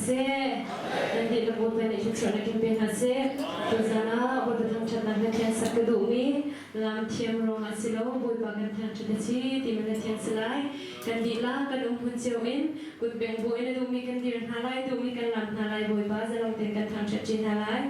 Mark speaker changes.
Speaker 1: siseh, nan dihlak Bawipa nih thluachuahnak in pe hna seh. Tuzan ah Bawipa thangṭhatnak hla thiang sak ka duhmi lam thiam ruangah si lo, Bawipa kan thangṭhat a si ti man a thiang si lai. Kan dihlak kan um hmun cio in kut beng bu in a duhmi kan dir hna lai, duhmi kan lam hna lai, Bawipa zalong tein kan thangṭhat ṭi hna lai.